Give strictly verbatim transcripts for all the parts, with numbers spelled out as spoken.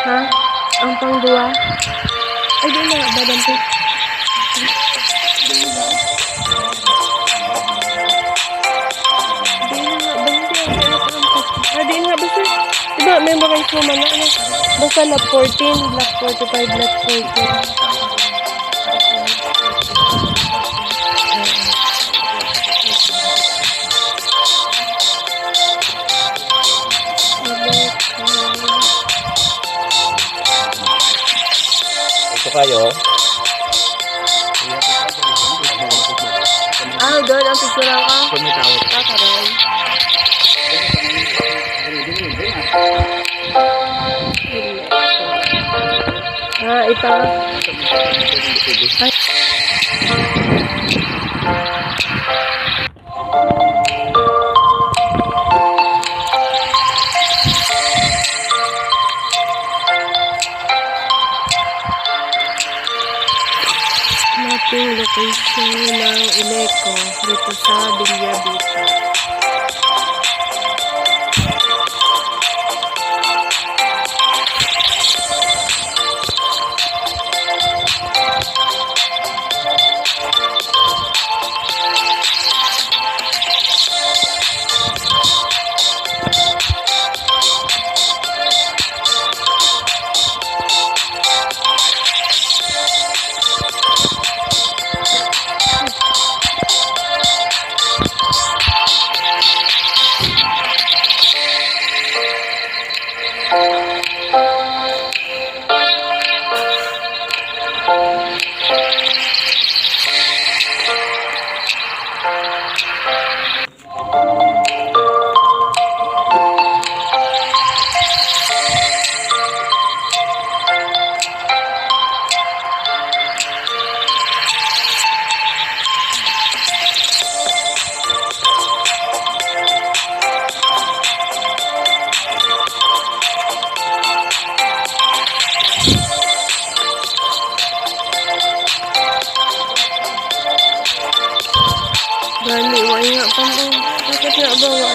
Ha? Ang pangduwa? Ay, di na, badam ko. Di na nga, banda, di na, banda. Ah, di nga, basta, diba, memorize mo man na, ano? Basta lot fourteen, lot forty-five, lot fourteen. Ito kayo. Ah, doon ang picture ako. Kung may tao. Ah, karon. Ah, ito. Ay. Mapping location ng Ileco dito sa Villavita. Gani, wa nga pa mo. Bakit nga ba wa?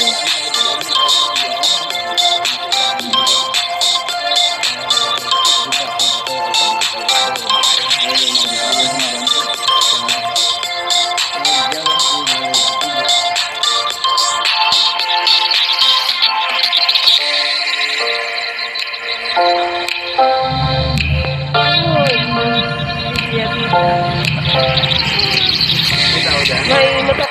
May mata-